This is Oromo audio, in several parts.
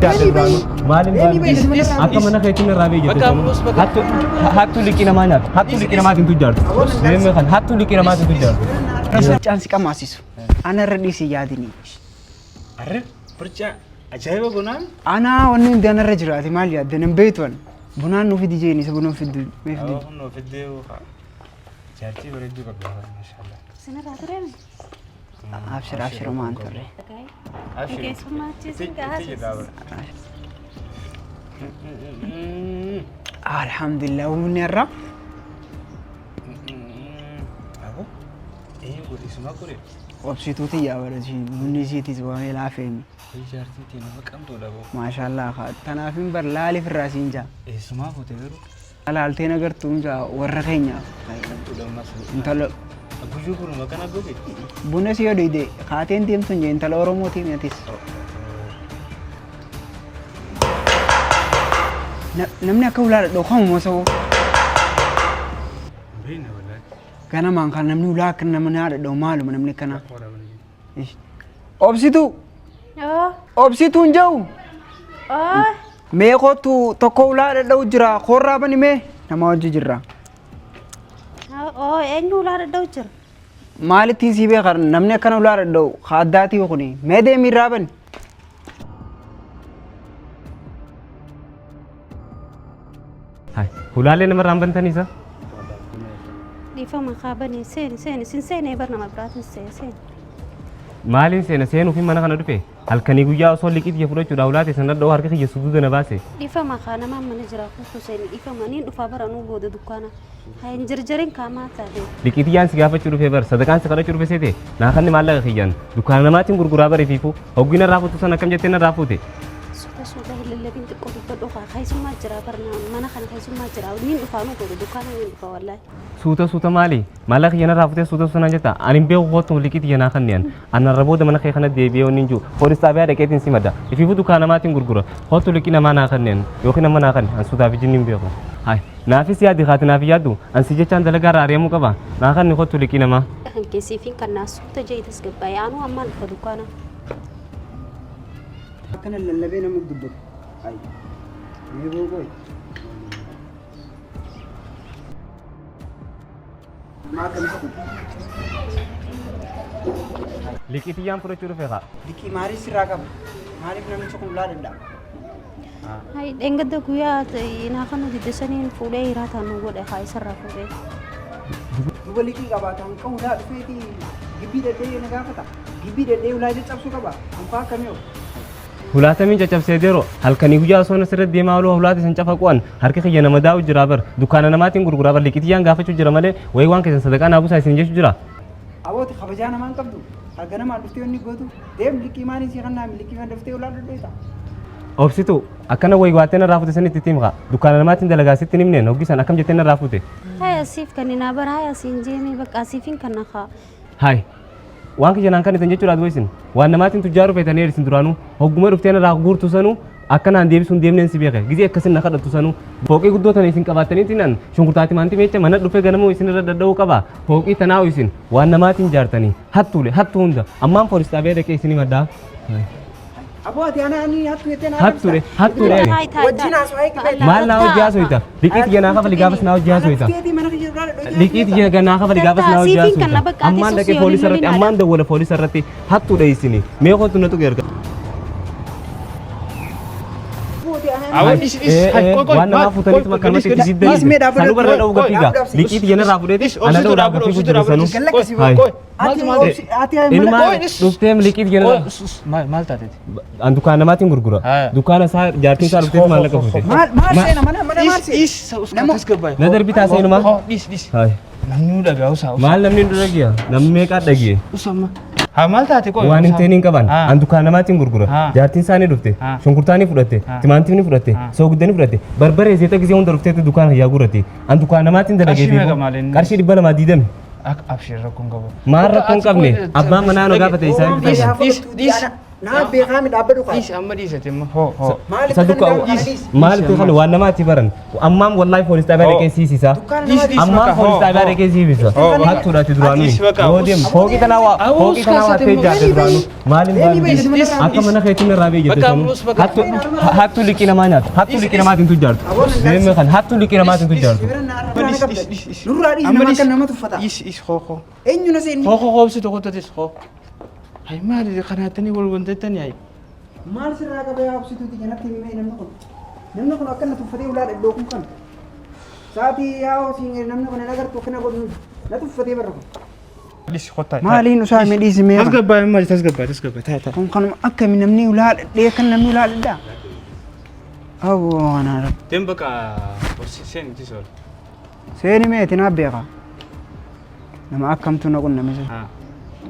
Maaliin baanu? Akka mana keetiin irraa bee jette. Hattu hattu liqii namaa nyaatu. Hattu liqii namaatiin tujjaartu. Deemee kan hattu liqii namaatiin tujjaartu. Barcaan si qamaasisu. Ana irra dhiisii yaadini. Arre barcaa ajaa'iba gonaan. Anaa wanni hundi anarra jiraate maal yaadde nan beektu an. Bunaan nu fidi jeeni isa bunaan fiddu mee fidi. Kun fiddee jaartii bareedduu qabda maashaallah. Sinirraa tureen Abshir abshir maan turre. keessummaa achiisin gahaa. Alhamdulillah bunni irraa. Abo ee godhe suma godhe. Obsituu tiyyaa bara bunni isiitis waamee laafeemi. Jaartiin tee nama qabduudha boo. Maashaallah tanaafin bar laaliif irraa siin jaa. Eessumaa fuute garuu. Laaltee nagartuun jaa warra keenyaaf. Qabduudha ammas. Intala Guyyuu bunuma kana goge. buna si oduu kaateen deemtuun jee intala Oromootiin atis. Namni akka ulaa dhadhoo kamu mosoo Beena wallaahi. ganamaan kan namni ulaa akka nama naa dhadhoo maaluma namni akkanaa. Ish. Obsituu obsituun jedhu mee kootu tokko ulaa dhadha'u jira koorraa bani mee nama hojii jirra. Eenyu ulaa dhadha'u jira? Maalittiin sii beeka namni akkana ulaa dhadha'u ka addaatii kuni mee deemii irraa bani. Hulaalee namarraa hin bantanii isa? Dhiifama kaabanii seeni seeni sin seenee bar nama biraatiin seeni seeni. Maaliin seena seenuu fi mana kana dhufe halkanii guyyaa osoo liqii kiyya fudhachuudhaaf ulaate sana dha'uu harka kiyya suduuda na baase. Dhiifama kaa namaan mana jira kuusu seeni dhiifama niin dhufaa baranuu booda dukkaana. Haa hin jarjarin kaamaa taate. Liqii tiyyaan si gaafachuu dhufe bar sadaqaan si kadhachuu dhufe seete naa kanni maallaqa kiyyaan dukkaana namaatiin gurguraa bare fiifu hoggiin irraa fuutu sana akkam jettee narraa fuute. Suuta suuta hin lallabin xiqqoo dubbadhu kaa keessummaa jira bar mana kana keessummaa jira niin dhufaanuu booda dukkaana niin dhufa wallaahi. Suuta suuta maali maallaqa kiyya narraa fuutee suuta suuta naan jetta ani hin beeku kootu liqii tiyya naa kanni an anarra booda mana kee kana deebi'ee wanni hin jiru poolis xaabiyaa dhaqeetiin si madda ifiifu dukkaana namaatiin gurgura kootu liqii namaa naa kanni an yookiin amma naa kanni an suutaaf ijinni hin beeku. Hai naafis yaadi kaati naaf yaaddu an si jechaan dalagaa irraa ari'amuu qaba naa kanni kootu liqii namaa. Kan keessiifiin kan naa suuta jee tasgabbaa'ee anuu ammaan dhufa dukkaana. Akkana lallabee nama dubbatu. Ayi. Mee booqooyi. Maa akkamitti kun? Liqii tiyyaan fudhachuu dhufe kaa. Liqii maalii sirraa qaba? Maaliif namichi kun ulaa danda'a? Hai dheengadda guyyaa naa kan nuti desaniin fuudhee hiraataan nu godhe haa isarraa fuudhee. Duba liqii qabaata hanqa ulaa dhufeeti gibbii dhadhee na gaafata. Gibbii dhadhee ulaa caccabsuu qaba. Hanfaa akkamii hoo? Hulaatamiin caccabsee deero halkanii guyyaa osoo asirra deemaa ooluu hulaati san cafa qu'an harki kiyya nama daa'u jira bar dukkaana namaatiin gurguraa bar liqii tiyyaan gaafachuu jira malee wayii waan keessan sadaqaa naa buusaa isin jechuu jira. Abooti kabajaa namaan qabdu. Harka namaa dhuftee wanni gootu. Deem liqii maaliin sii kannaa liqii kan dhuftee ulaa dhadheeta. Obsitu akkana wayii waattee narraa fuute sanitti itti himka dukkaana namaatiin dalagaa sitti hin himneen hoggisan akkam jettee narraa fuute. Haya siif kan naa bara haya siin jeemee bakka siifin kan na kaa. Hai waan kiyya naan kan isin jechuudha aduu isin waan namaatiin tujjaaru feetanii isin duraanuu hogguma dhuftee narraa guurtu sanuu akka naan deebisuun deemneen si beeke gizee akkasin na kadhattu sanuu fooqii guddoo tana isin qabaattaniitiin an shunkurtaati maanti meecha mana dhufee ganamuu isin irra dadha'uu qaba fooqii tanaa'u isin waan namaatiin jaartanii hattuule hattu hunda ammaan poolis xaabiyaa dhaqee isin himadhaa. Aboo ati ana ani hattu jettee na Hattuure hattuure Wajjin haasawaa qixxee. maal naa hojii haasoyta liqii tiyya naa kafali gaafas naa hojii haasoyta. Mana kiyya ulaa dhadhee. Liqii tiyya naa kafali gaafas naa hojii haasoyta ammaan dhaqee poolisa irratti ammaan dawwala poolisa irratti hattuudha isini mee kootu na tuqe erga. Awwa dhis dhis. Waan namaa fuutaniitu bakka namatti itti Dhis mee dhaabbadhu. Sanuu barra dha'uu gaffii gaa. Liqii tiyya narraa fuudheeti ana dha'uu dhaaf gaffii jira sanuu. Hai. Ati ati Inumaa mana dhuftee liqii tiyya narraa. Maal taateeti? An dukkaana namaatiin gurgura. Dukkaana isaa jaartiin isaa dhufteetu maallaqa fuute. maal maal seena mana mana maal seena? Dhis tasgabbaa'e. Na darbi taasee inumaa. Dhis dhis. Hai. Namni nu dhagaa usaa usaa. Maal namni nu dhagiya? Namni meeqaa dhagiye? Usamma. Haa maal taate qoy? Waan hin ta'in hin qaban. An dukkaana namaatiin gurgura. Jaartiin isaa ni dhufte. Shunkurtaa ni fudhatte. Timaatimii ni fudhatte. Soogidda ni fudhatte. Barbaree zeeta gisee hunda dhufteetu dukkaana kiyyaa guurratti. An dukkaana namaatiin dalagee Qarshii meeqa maaliin? Qarshii 220. Abshir rakkoon qabu. Maal rakkoon qabne? Abbaan manaa nu gaafate isaan Dhis dhis dhis. Naa beekaa mi dhaabbadhu kaa. Dhiisi amma dhiisate immoo. Hoo hoo. Maaliif Isa dukkaa kan kana dhiisi? maaliif kan waan namaatti baran ammaam wallaahi poolis xaabiyaa dhaqee siisisa. Dukkaana Dhiisi, namaati. dhiisi. Ammaam Bakka, poolis hoo, xaabiyaa hoo. dhaqee siifisa. Hoo, bakka. Hattuudha ati duraanuu. Ati bakka, Yoo deemu fooqii tanaa waa Awus fooqii tanaa waa kaasate ta'e immoo. ijaarte duraanuu. Maaliin Deemi baanu bahi, Dhiisi, akka mana keetiin irraa bee jette Bakka, sanuu. ammas bakka. Hattu hattu liqii namaa nyaatu. Hattu liqii namaatiin tujjaartu. Deemee kan hattu liqii namaatiin tujjaartu. Dhiisi, dhiisi, dhiisi. Nurraa dhiisi Amma nama dhiisi. akka nama tuffata. Dhiisi, dhiisi, hoo hoo. Eenyu na seenni? Hoo hoo hoobsi tokko tatis hoo. Hay maali kanaattanii wal wantettanii hay. Maal sirraa qaba yaa obsituuti kanatti himee namni kun. Namni kun akka na tuffatee ulaa dhadhoo kun kan. Sa'aatii yaa hosiin namni kun hin agartu akkana godhu na tuffatee barra kun. Dhiisi kottaa. Maaliin usaa hime dhiisi mee kana? Tasgabbaa'e maali tasgabbaa'e tasgabbaa'e taa'e taa'e. Kun kanuma akkami namni ulaa dhadhee kan namni ulaa dhadhaa? Awwoo kanaa rabbi. Deem bakka seeni tisool. Seeni meeti naa beeka. Nama akkamtu na qunname sana. Haa.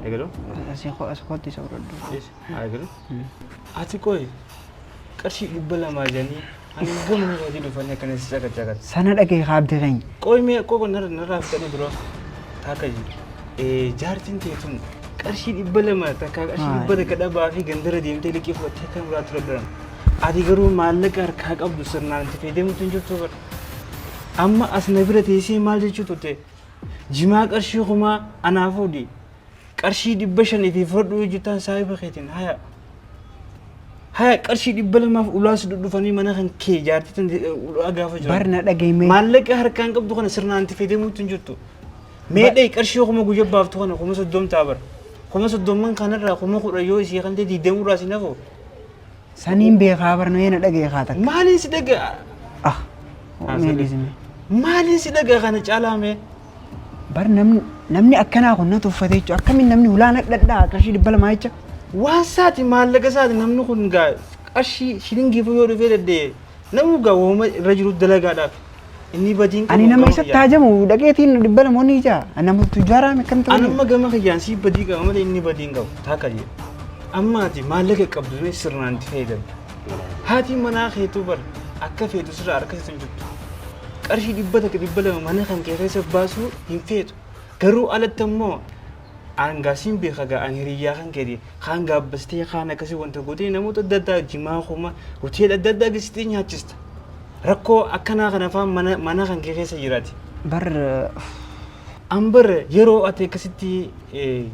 Eegaluu. Asii as kootti isa fudhadhu. Dhiisi. Haa eegaluu. Ati qoy qarshii 200 jedhanii hanga mana keetii dhufanii akkana si caqacaqan. Sana dhagee kaabdee keenya. Qoy mee qoy narra narraa fixanii dura taakka jiru. Jaartiin teetun qarshii 200 takka qarshii 100 dhabaa fi gandara deemtee liqii fudhattee kan biraa ture daran. Ati garuu maallaqa harkaa qabdu sirnaan itti fayyadamuutu hin jirtu bara. Amma as na bira teessee maal jechuu turte? Jimaa qarshii 1000 anaa fuudhi. Qarshii 500 fi fudhadhu hojjetaan saahiba keetiin haya. Haya qarshii 200f ulaas dhufanii mana kan kee jaartii tan ulaa gaafa jiran. Bar na dhagee mee. Maallaqa harkaan qabdu kana sirnaan itti fayyadamuutu hin jirtu. Mee dhee qarshii 1000 guyyaa baaftu kana 30,000 ta'a bara. 30,000 kanarraa 10,000 yoo isii kan ta'e 20 irraa si nafu. Saniin beekaa bar mee na dhagee kaa takka. Maaliin si dhagaa? Ah. Mee dhiisi mee. Maaliin si dhagaa kana caalaa mee? Bar namni namni akkanaa kun na tuffate jechuudha. Akkamiin namni ulaa na dhadhaa qarshii 200 jecha. Waan saati maallaqa saati namni kun gaa qarshii shilingii yoo dhufee danda'e namni gaa wooma irra jiru dalagaadhaaf. Inni badiin qabu Ani nama gama isatti kiyyaan. haajamu dhaqeetiin 200 onni ijaa. Nama tujjaaraa akkam Ani ta'u. amma gama kiyyaan si badii qaba malee inni badiin qabu taakka jedhe. Amma ati maallaqa qabdu mee sirnaan itti fayyadami. Haati manaa keetuu bar akka feetu sirraa harkasitu hin jirtu. Qarshii 100 200 mana kan kee keessa baasuu hin feetu. Garuu alatti ammoo an siin beeka gaa an hiriyyaa kan keeti kaan gaabbastee kaan akkasii wanta gootee namoota adda addaa jimaa kuma hoteela adda addaa geessitee nyaachista. Rakkoo akkanaa kana faan mana mana kan kee keessa jiraati. Bar Ambar yeroo ati akkasitti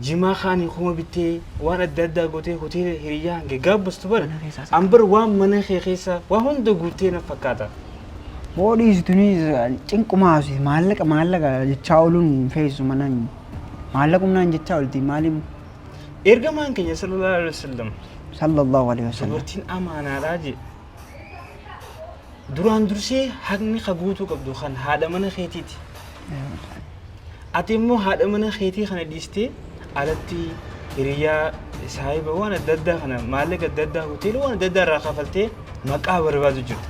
jimaa kaanii kuma bittee waan adda addaa gootee hoteela hiriyyaa kan kee gaabbastu bara Mana keessaa ambar waan mana kee keessa waan hunda guuttee na fakkaata. Boo dhiisitunis cinqumaa maallaqa maallaqa jechaa ooluun feesisu mana maallaqumnaan jechaa oolti maaliin. Ergamaan keenya sallallahu alaihi wasallam Sallallahu alaihi wasallam. Dubartiin amaanaadhaa jee. Duraan dursee haqni ka guutuu qabdu kan haadha mana keetiiti. Ati immoo haadha mana keetii kana dhiistee alatti hiriyaa saahiba waan adda addaa kana maallaqa adda addaa hoteela waan adda addaa irraa kafaltee maqaa barbaadu jirta.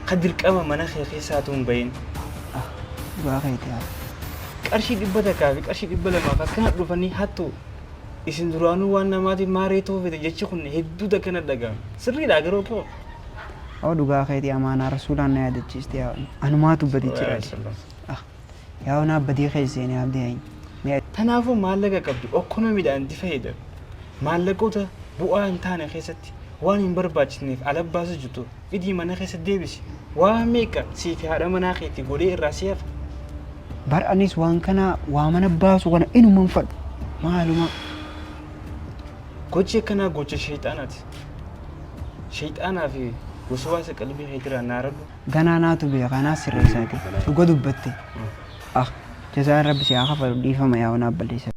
Ka dirqama mana kee keessaatu hin bahin. Dhugaa keeti yaa. Qarshii 100 fi qarshii 200 akkana dhufanii hattu isin duraanuu waan namaatiif maaree ta'uu fete jechi kun hedduu akkana dhaga'ama. Sirriidha garuu koo. Oo dhugaa keeti amaanaa rasuulaan na yaadachiiste yaa anumaatu badichi raadi. Ah yaa naa badii keessa seenee abdii eenyu. Kanaafuu maallaqa qabdu okkonomiidhaan itti fayyadami. Maallaqoota bu'aa hin taane keessatti waan hin barbaachisneef ala baasu jirtu fidii mana keessa deebisi. Waa meeqa sii fi haadha manaa keetti godhee irraa si hafa. Bar anis waan kana waa mana baasu kana inuman fadhu maaluma. Gochi akkanaa gocha sheexaanaati. Sheexaanaa fi waswaasa qalbii keetirraa naaradhu. Ganaa naatu beekaa naa sirreessaati dhuga dubbatte. Ah jazaan rabbi si haa kafalu dhiifama yaa waan balleessa.